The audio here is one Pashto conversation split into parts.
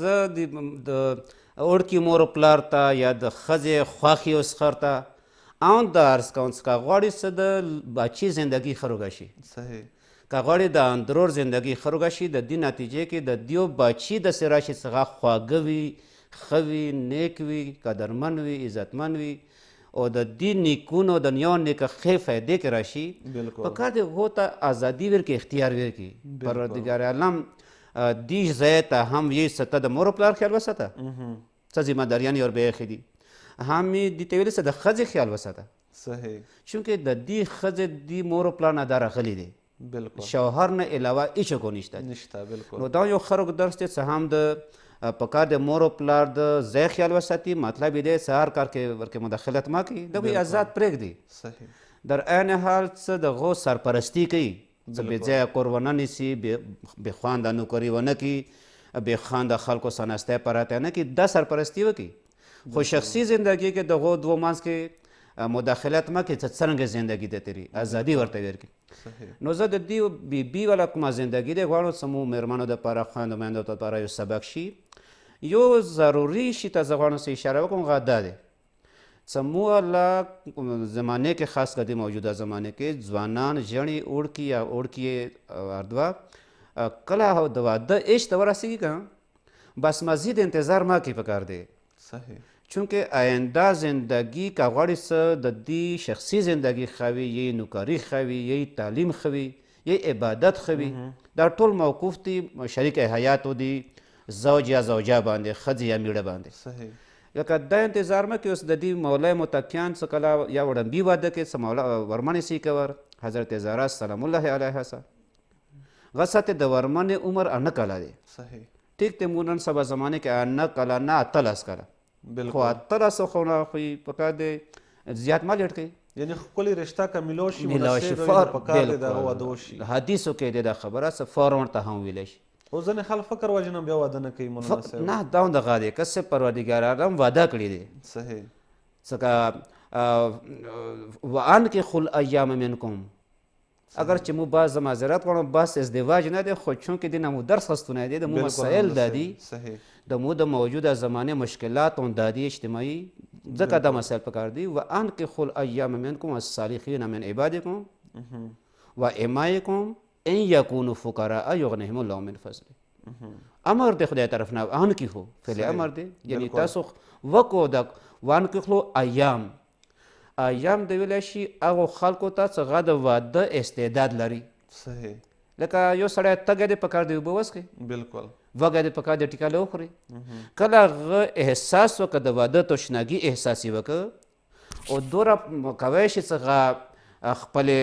زه د اوړکي مور و پلار ته یا د ښځې خوښې او سخر ته آن د عرض کوم څه که غواړي څه د بچي زندګي ښه روږه شي، صحیح، که غواړي د اندرور زندګي ښه روږه شي، د دې نتیجې کې د دیو بچي داسې راشي څه هغه خواږه وي، ښه وي، نیک وي، قدرمن وي، عزتمن وي او د دې نیکونو د نیو نیکه ښې فایدې کې راشي. پکار دی هغو ته ازادي ورکړي، اختیار ورکړي. پروردګار عالم دی ځای ته هم یې څه ته د مور او پلار خیال وساته، څه ذمه داریان یې وربه ایښې دي، هم یې دې ته ویلي څه د ښځې خیال وساته. چونکه د دې ښځې دې مور او پلار نه دا راغلي دی، شوهر نه علاوه هیڅ کو نشته. نشته، بالکل. نو دا یو ښه رک درس دی څه هم د پکار د مور او پلار د ځای خیال وساتي، مطلب یې دی څه هر کار کې ورکې مداخلت مه کوي، دغه آزاد پرېږدي. در عین حال څه د غو سرپرستي کوي، څه بې ځایه کور ونه نیسي، بې خوانده نوکري ونه کړي، بې خوانده خلکو سره ناستی پراتی نه کړي، دا سرپرستي وکړي. خو شخصي زندګي کې د غو دوو منځ کې مداخلت مه کوي، څه څرنګه زندګي ده تېري، ازادي ورته ورکړي. نو زه د دې بي بي والا کومه زندګي دی غواړم څه مو مېرمنو دپاره، خویندو میندو دپاره یو سبق شي. یو ضروري شي ته زه غواړم څه اشاره وکړم، هغه دا دی څه مو الله زمانې کې، خاص کر دې موجوده زمانې کې ځوانان ژڼي اوړکي یا اوړکي اردوه کله د واده عشق ته ورسېږي که بس مزید انتظار ما کې پکار دی. چونکه آینده زندگی که غواړي څه د دې شخصي زندگی ښه وي، یې نوکري ښه وي، یې تعلیم ښه وي، یې عبادت ښه وي، دا ټول موقوف دي شریک حیات دي زوج یا زوجه باندې، ښځې یا میړه باندې. لکه دا انتظار مه کوي اوس د دې مولای متقیان څه کله یا وړمبي واده کې څه مولا ورمنې سي کور حضرت زهرا سلام الله علیها سره غسه ته د ورمنې عمر انه کله دی. ټیک دی، موږ نن سبا زمانه کې انه کله نه 18 کله، خو 18 خو نه خو یې پکار دی زیات مه لیټ کوي. یعنی ښکلې رشته که ملو شي، مناسب وي، نو پکار دی دغه واده وشي. حدیثو کې دی دا خبره، څه فوراً ورته هم ویلی شي. خو ځینې خلک فکر وجې نه بیا واده نه کوي مولانا صاحب. نه، دا هم دغه دی که څه پروردګار عالم واده کړی دی. څکه وانکحوا الایام منکم، اگر چې مو باز معذرت غواړم، بس ازدواج نه دی، خو چونکې دې نه مو درس خستونی دی، د مو مسایل دا دي، د مو د موجوده زمانې مشکلات هم دا دي اجتماعي، ځکه دا مسایل پکار دي. وانکحوا الایام منکم والصالحین من عبادکم وامائکم ان یکونوا فقراء یغنهم الله من فضله. امر دی خدای طرف نه، انکحوا فعل امر دی، یعنی تاسو وکړو د وانکحوا ایام، ایام د ویلی شي هغو خلکو ته چې هغه د واده استعداد لري. لکه یو سړی تږی دی، پکار دی اوبه وڅښي، وږی دی، پکار دی ټیکاله وخوري. کله هغه احساس وکړه د واده تشنګي احساس یې وکړ او دوره کوی شي چې هغه خپلې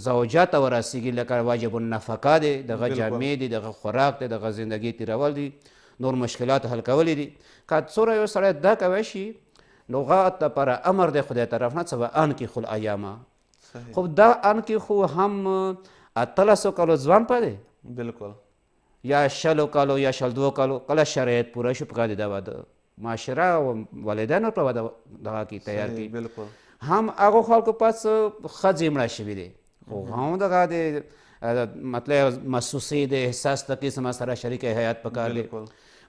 زوجه ته ورسېږي، لکه واجب النفقه دی، دغه جامې دي، دغه خوراک دی، دغه زندګي تېرول دي، نور مشکلات حل کول دي. که څومره یو سړی دا کوی شي، نو هغه لپاره امر دی خدای طرف نه څه به انکحوا الایامه. خو دا انکحوا هم 18 کالو ځوان په دی، یا 20 کالو یا 22 کالو، کله شرایط پوره شو پکار دی دا واده معاشره او والدین ورته واده دغه کې تیار کړي. هم هغو خلکو پس ښځې مړه شوي دي، خو هم دغه دی مطلب محسوسې دی، احساس د قسم سره شریک حیات پکار دی.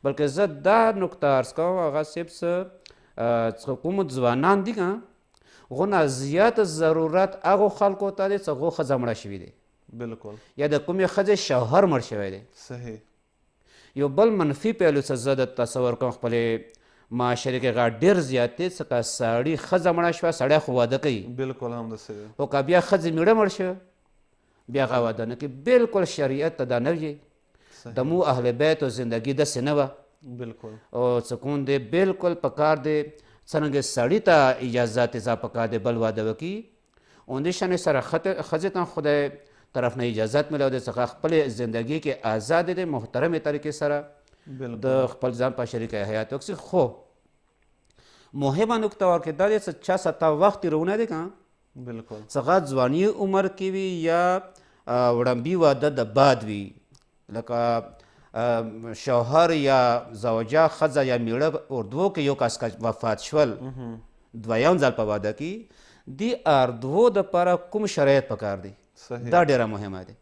بلکې زه دا نکته عرض کوم، هغه صاحب څه کوم ځوانان دي که غونه زیات ضرورت هغو خلکو ته دی چې هغو ښځه مړه شوي دی، یا د کومې ښځې شوهر مړ شوی دی. یو بل منفي پهلو څه زه د تصور کوم خپلې معاشرې کې هغه ډېر زیات دی، څه که سړي ښځه مړه شوه، سړی خو واده کوي، همداسې دی، خو که بیا ښځې میړه مړ شو بیا هغه واده نه کوي. بالکل شریعت ته دا نه وي، د مو اهل بیتو زندګي داسې نه وه. او څه کوم دی بالکل پکار دی څرنګه سړي ته اجازه ته پکار دی بل واده وکړي، اون دې شانې سره ښځې ته خدای طرف نه اجازت ملاو دی څخه خپلې زندګي کې آزاد دی محترمې طریقې سره د خپل ځان په شریک حیات وکړي. خو مهمه نکته ورکې دا دی چې چا ستا وخت تېرونه دی که څخه ځواني عمر کې وي یا وړمبي واده د بعد وي، لکه شوهر یا زوجه ښځه یا میړه اردو کې یو کس وفات شول دویم ځل په واده کې، دې اردو دپاره کوم شرایط پکار دی، دا ډېره مهمه دی.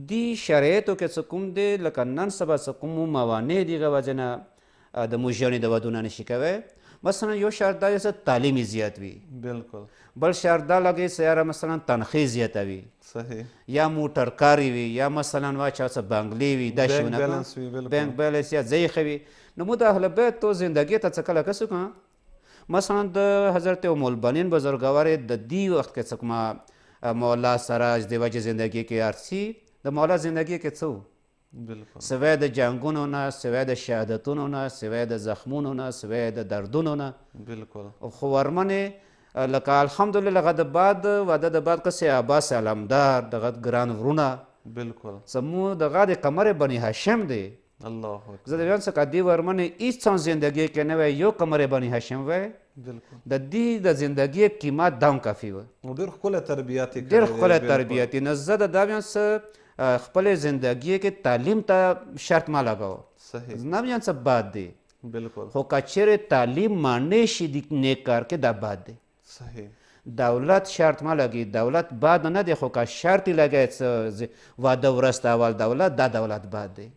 دی شرایطو کې څه کوم دی، لکه نن سبا څه کوم موانع دي، هغه وجه نه د موژیانې د ودونه نشي کوی. مثلا یو شرط دا دی چې تعلیم یې زیات وي. بالکل. بل شرط دا لګي چې یاره مثلا تنخواه زیاته وي. صحیح. یا موټر کاری وي، یا مثلا وا چا څه بنګلې وي، دا شیونه بیلانس وي، بالکل. بانک بیلانس یا ځای ښه وي. نو موږ د اهل بیت تو زندګۍ ته څه کله کسو که مثلا د حضرت ام البنین بزرګوارې د دې وخت کې څه کومه مولا سره د وجې زندګۍ کې ارسي، د مولا زندګۍ کې څه وو؟ بالکل. سوی د جنګونو نه، سوی د شهادتونو نه، سوی د زخمونو نه، سوی د دردونو نه. بالکل. خو ورمنې لکه الحمدلله هغه د بعد واده د بعد قصې عباس علمدار دغه ګران ورونه. بالکل. زمو دغه د قمر بني هاشم دی. الله اکبر. زه د ویم څه که دې ورمنې هیڅ څه زندګۍ کې نه وی، یو قمر بني هاشم وی. بالکل. د دې د زندګۍ قیمت دام کافي و. نو ډېر ښکلی تربیت یې کړی ډېر دی، ښکلی بالکل. تربیت یې. نو زه د دا ویم څه خپلې زندګۍ کې تعلیم ته شرط ما لګاوه. صحیح. نه ویم څه بد دی. بالکل. خو که چېرې تعلیم معنی شي د نیک کار کې، دا بد دی. صحیح. دولت شرط ما لګي، دولت بد نه دی، خو که شرط یې لګی څه واده ورسته اول دولت، دا دولت بد دی.